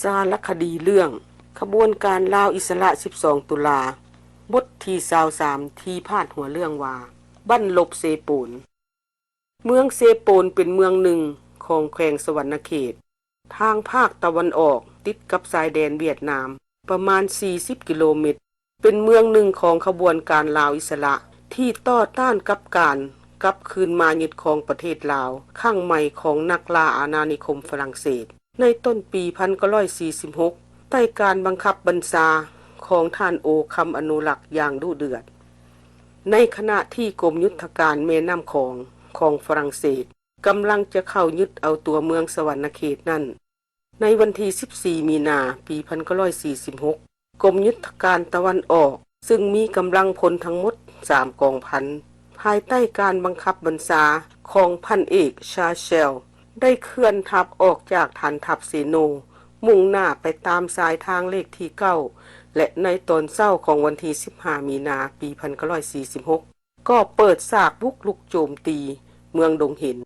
ສາລະຄະດີເລື່ອງ ຂະບວນການລາວອິດສະຫຼະ ສິບສອງ ຕຸລາ ບົດທີ ຊາວສາມ ທີ່ພາດຫົວເລື່ອງວ່າ ບັ້ນລົບເຊໂປນ. ເມືອງເຊໂປນເປັນເມືອງໜຶ່ງຂອງແຂວງສະຫວັນນະເຂດ ທາງພາກຕາເວັນອອກ ຕິດກັບຊາຍແດນຫວຽດນາມ ປະມານ ສີ່ສິບ ກິໂລແມັດ, ເປັນເມືອງໜຶ່ງຂອງຂະບວນການລາວອິດສະຫຼະ ທີ່ຕໍ່ຕ້ານກັບການກັບຄືນມາຍຶດຄອງປະເທດລາວຄັ້ງໃໝ່ຂອງນັກລ່າອານານິຄົມຝຣັ່ງເສດ. ໃນຕົ້ນປີ ພັນເກົ້າຮ້ອຍສີ່ສິບຫົກ ໃຕ້ການບັງຄັບບັນຊາຂອງທ່ານໂອຄຳອະນຸລັກຢ່າງດຸເດືອດ, ໃນຂະນະທີ່ກົມຍຸດທະການແມ່ນ້ຳຂອງຂອງຝຣັ່ງເສດ ກຳລັງຈະເຂົ້າຍຶດເອົາຕົວເມືອງສະຫວັນນະເຂດນັ້ນ, ໃນວັນທີ ສິບສີ່ ມີນາ ປີ ພັນເກົ້າຮ້ອຍສີ່ສິບຫົກ ກົມຍຸດທະການຕາເວັນອອກ ຊຶ່ງມີກຳລັງພົນທັງໝົດ ສາມ ກອງພັນ ພາຍໃຕ້ການບັງຄັບບັນຊາຂອງພັນເອກ ຊາແຊວ ໄດ້ເຄື່ອນທັບອອກຈາກຖານທັບເຊໂນ ມຸ່ງໜ້າໄປຕາມສາຍທາງເລກທີ ເກົ້າ ແລະ ໃນຕອນເຊົ້າຂອງວັນທີ ສິບຫ້າ ມີນາ ປີ ພັນເກົ້າຮ້ອຍສີ່ສິບຫົກ ກໍເປີດສາກບຸກລຸກໂຈມຕີເມືອງດົງເຫັນ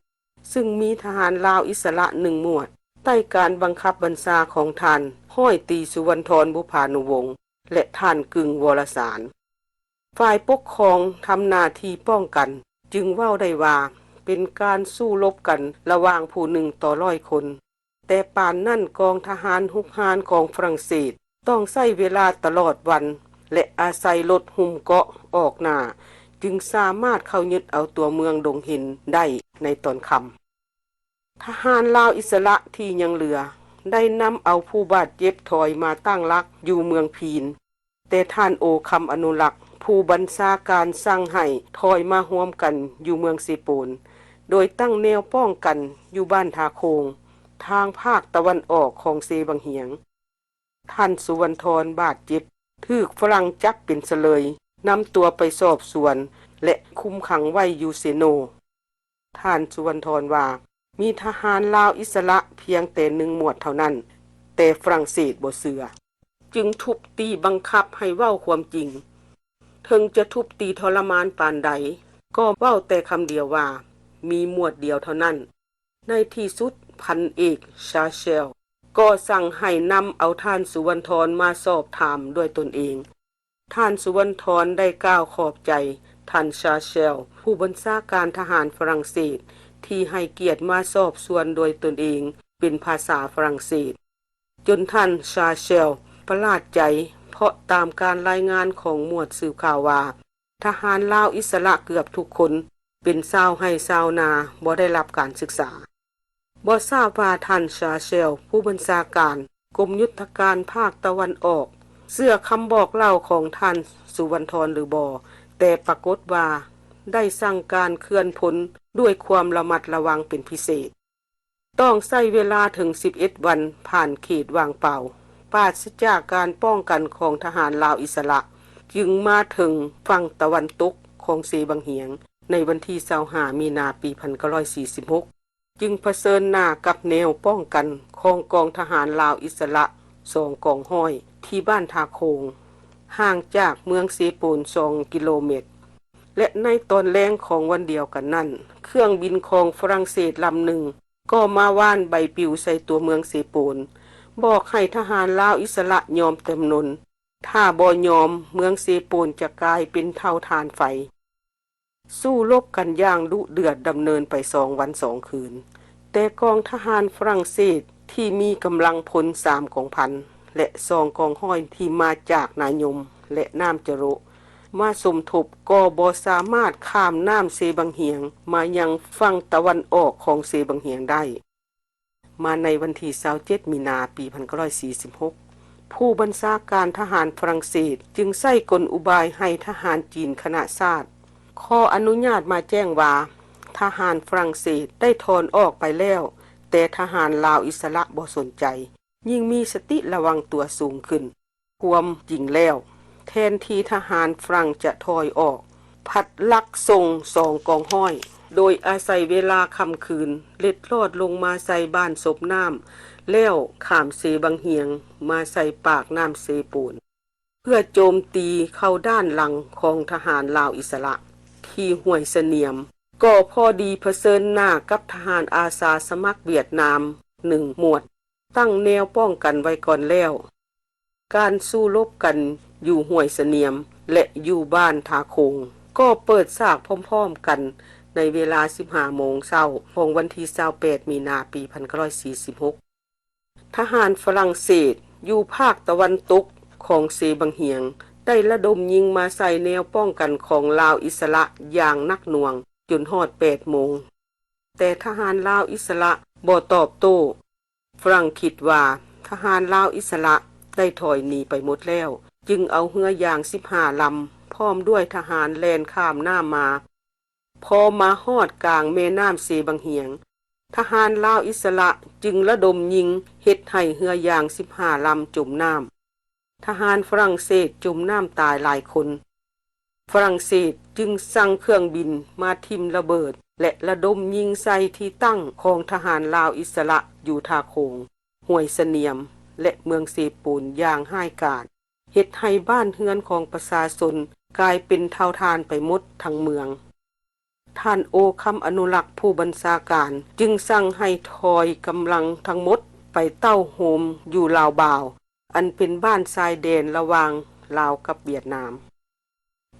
ຊຶ່ງມີທະຫານລາວອິດສະຫຼະໜຶ່ງໝວດ ໃຕ້ການບັງຄັບບັນຊາຂອງທ່ານ ຮ້ອຍຕີ ສຸວັນທອນ ບຸພານຸວົງ ແລະ ທ່ານ ກຶງ ວໍລະສານ. ຝ່າຍປົກຄອງທຳໜ້າທີ່ປ້ອງກັນ ຈຶ່ງເວົ້າໄດ້ວ່າເປັນການສູ້ລົບກັນລະຫວ່າງຜູ້ໜຶ່ງຕໍ່ຮ້ອຍຄົນ, ແຕ່ປານນັ້ນກອງທະຫານຮຸກຮານຂອງຝຣັ່ງເສດ ຕ້ອງໃຊ້ເວລາຕະຫຼອດວັນ ແລະ ອາໄສລົດຫຸ້ມເກາະອອກໜ້າ ຈຶ່ງສາມາດເຂົ້າຍຶດເອົາຕົວເມືອງດົງເຫັນໄດ້ໃນຕອນຄ່ຳ. ທະຫານລາວອິດສະຫຼະທີ່ຍັງເຫຼືອ ໄດ້ນຳເອົາຜູ້ບາດເຈັບຖອຍມາຕັ້ງຫຼັກຢູ່ເມືອງພີນ, ແຕ່ທ່ານໂອຄຳອະນຸລັກ ຜູ້ບັນຊາການສັ່ງໃຫ້ຖອຍມາຮວມກັນຢູ່ເມືອງເຊໂປນ ໂດຍຕັ້ງແນວປ້ອງກັນຢູ່ບ້ານທ່າໂຄງ ທາງພາກຕາເວັນອອກຂອງເຊບັງຫຽງ. ທ່ານ ສຸວັນທອນ ບາດເຈັບ ຖືກຝຣັ່ງຈັບເປັນສະເລີຍ ນຳຕົວໄປສອບສວນ ແລະ ຄຸມຂັງໄວ້ຢູ່ເຊໂນ. ທ່ານ ສຸວັນທອນ ວ່າ ມີທະຫານລາວອິດສະຫຼະພຽງແຕ່ໜຶ່ງໝວດເທົ່ານັ້ນ, ແຕ່ຝຣັ່ງເສດບໍ່ເຊື່ອ, ຈຶ່ງທຸບຕີບັງຄັບໃຫ້ເວົ້າຄວາມຈິງ. ເຖິງຈະທຸບຕີທໍລະມານປານໃດ, ກໍເວົ້າແຕ່ຄຳດຽວວ່າ ມີໝວດດຽວເທົ່ານັ້ນ. ໃນທີ່ສຸດ ພັນເອກ ຊາແຊວ ກໍສັ່ງໃຫ້ນຳເອົາທ່ານ ສຸວັນທອນ ມາສອບຖາມດ້ວຍຕົນເອງ. ທ່ານ ສຸວັນທອນ ໄດ້ກ່າວຂອບໃຈທ່ານ ຊາແຊວ ຜູ້ບັນຊາການທະຫານຝຣັ່ງເສດ ທີ່ໃຫ້ກຽດມາສອບສວນໂດຍຕົນເອງເປັນພາສາຝຣັ່ງເສດ, ຈົນທ່ານ ຊາແຊວ ປະຫຼາດໃຈ, ເພາະຕາມການລາຍງານຂອງໝວດສືບຂ່າວວ່າ ທະຫານລາວອິດສະຫຼະເກືອບທຸກຄົນ ເປັນຊາວໄຮ່ຊາວນາ, ບໍ່ໄດ້ຮັບການສຶກສາ. ບໍ່ຊາບວ່າທ່ານ ຊາແຊວ ຜູ້ບັນຊາການກົມຍຸດທະການພາກຕາເວັນອອກ ເຊື່ອຄຳບອກເລົ່າຂອງທ່ານ ສຸວັນທອນ ຫຼືບໍ່, ແຕ່ປາກົດວ່າໄດ້ສັ່ງການເຄື່ອນພົນດ້ວຍຄວາມລະມັດລະວັງເປັນພິເສດ. ຕ້ອງໃຊ້ເວລາເຖິງສິບເອັດວັນ ຜ່ານເຂດວ່າງເປົ່າ ປາສະຈາກການປ້ອງກັນຂອງທະຫານລາວອິດສະຫຼະ, ຈຶ່ງມາເຖິງຝັ່ງຕາເວັນຕົກຂອງເຊບັງຫຽງ ໃນວັນທີ ຊາວຫ້າ ມີນາ ປີ ພັນເກົ້າຮ້ອຍສີ່ສິບຫົກ ຈຶ່ງຜະເຊີນໜ້າກັບແນວປ້ອງກັນຂອງກອງທະຫານລາວອິດສະຫຼະ ສອງກອງຮ້ອຍ ທີ່ບ້ານທ່າໂຄງ, ຫ່າງຈາກເມືອງເຊໂປນ ສອງກິໂລແມັດ. ແລະ ໃນຕອນແລງຂອງວັນດຽວກັນນັ້ນ, ເຄື່ອງບິນຂອງຝຣັ່ງເສດລຳໜຶ່ງ ກໍມາຫວ່ານໃບປິວໃສ່ຕົວເມືອງເຊໂປນ, ບອກໃຫ້ທະຫານລາວອິດສະຫຼະຍອມຈຳນົນ, ຖ້າບໍ່ຍອມ, ເມືອງເຊໂປນຈະກາຍເປັນເທົ່າຖ່ານໄຟ. ສູ້ລົບກັນຢ່າງດຸເດືອດດຳເນີນໄປສອງວັນສອງຄືນ, ແຕ່ກອງທະຫານຝຣັ່ງເສດທີ່ມີກຳລັງພົນສາມກອງພັນ ແລະ ສອງກອງຮ້ອຍທີ່ມາຈາກນາຍົມ ແລະ ນ້ຳຈະໂລະ ມາສົມທົບກໍບໍ່ສາມາດຂ້າມນ້ຳເຊບັງຫຽງມາຍັງຝັ່ງຕາເວັນອອກຂອງເຊບັງຫຽງໄດ້. ມາໃນວັນທີ ຊາວເຈັດ ມີນາ ປີ ພັນເກົ້າຮ້ອຍສີ່ສິບຫົກ ຜູ້ບັນຊາການທະຫານຝຣັ່ງເສດຈຶ່ງໃຊ້ກົນອຸບາຍໃຫ້ທະຫານຈີນຄະນະຊາດຂໍອະນຸຍາດມາແຈ້ງວ່າ ທະຫານຝຣັ່ງເສດໄດ້ຖອນອອກໄປແລ້ວ, ແຕ່ທະຫານລາວອິດສະຫຼະບໍ່ສົນໃຈ, ຍິ່ງມີສະຕິລະວັງຕົວສູງຂຶ້ນ. ຄວາມຈິງແລ້ວ, ແທນທີ່ທະຫານຝຣັ່ງຈະຖອຍອອກ, ພັດລັກສົ່ງສອງກອງຮ້ອຍ, ໂດຍອາໄສເວລາຄ່ຳຄືນ ເລັດລອດລົງມາໃສ່ບ້ານສົບນ້ຳ ແລ້ວຂ້າມເຊບັງຫຽງມາໃສ່ປາກນ້ຳເຊໂປນ ເພື່ອໂຈມຕີເຂົ້າດ້ານຫຼັງຂອງທະຫານລາວອິດສະຫຼະທີ່ຫ້ວຍສະໜຽມ, ກໍພໍດີຜະເຊີນໜ້າກັບທະຫານອາສາສະໝັກຫວຽດນາມໜຶ່ງໝວດ. ຕັ້ງແນວປ້ອງກັນໄວ້ກ່ອນແລ້ວ. ການສູ້ລົບກັນຢູ່ຫ້ວຍສະໜຽມ ແລະ ຢູ່ບ້ານທ່າໂຂງ ກໍເປີດສາກພ້ອມໆກັນໃນເວລາສິບຫ້າໂມງເຊົ້າຂອງວັນທີຊາວແປດມີນາປີພັນເກົ້າຮ້ອຍສີ່ສິບຫົກ. ທະຫານຝຣັ່ງເສດຢູ່ພາກຕາເວັນຕົກຂອງເຊບັງຫຽງ ໄດ້ລະດົມຍິງມາໃສ່ແນວປ້ອງກັນຂອງລາວອິດສະຫຼະຢ່າງໜັກໜ່ວງຈົນຮອດແປດໂມງ, ແຕ່ທະຫານລາວອິດສະຫຼະບໍ່ຕອບໂຕ້. ຝຣັ່ງຄິດວ່າທະຫານລາວອິດສະຫຼະໄດ້ຖອຍໜີໄປໝົດແລ້ວ, ຈຶ່ງເອົາເຮືອຢາງສິບຫ້າລຳ ພ້ອມດ້ວຍທະຫານແລ່ນຂ້າມນ້ຳມາ. ພໍມາຮອດກາງແມ່ນ້ຳເຊບັງຫຽງ, ທະຫານລາວອິດສະຫຼະຈຶ່ງລະດົມຍິງເຮັດໃຫ້ເຮືອຢາງສິບຫ້າລຳຈົມນ້ຳ. ທະຫານຝຣັ່ງເສດຈົມນ້ຳຕາຍຫຼາຍຄົນ. ຝຣັ່ງເສດຈຶ່ງສັ່ງເຄື່ອງບິນມາຖິ້ມລະເບີດ ແລະ ລະດົມຍິງໃສ່ທີ່ຕັ້ງຂອງທະຫານລາວອິດສະຫຼະຢູ່ທ່າໂຂງ, ຫ້ວຍສະໜຽມ ແລະ ເມືອງເຊໂປນຢ່າງຮ້າຍກາດ, ເຮັດໃຫ້ບ້ານເຮືອນຂອງປະຊາຊົນກາຍເປັນເຕົາຖ່ານໄປໝົດທັງເມືອງ. ທ່ານ ໂອ ຄຳອະນຸລັກ ຜູ້ບັນຊາການ ຈຶ່ງສັ່ງໃຫ້ຖອຍກຳລັງທັງໝົດໄປເຕົ້າໂຮມຢູ່ລາວບາວ, ອັນເປັນບ້ານຊາຍແດນລະຫວ່າງລາວກັບຫວຽດນາມ.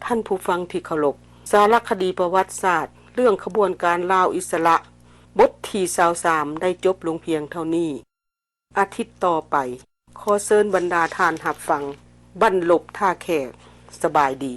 ທ່ານຜູ້ຟັງທີ່ເຄົາລົບ, ສາລະຄະດີປະຫວັດສາດເລື່ອງຂະບວນການລາວອິດສະຫຼະ ບົດທີຊາວສາມ ໄດ້ຈົບລົງພຽງເທົ່ານີ້. ອາທິດຕໍ່ໄປ, ຂໍເຊີນບັນດາທ່ານຮັບຟັງ ບັ້ນລົບທ່າແຂກ. ສະບາຍດີ.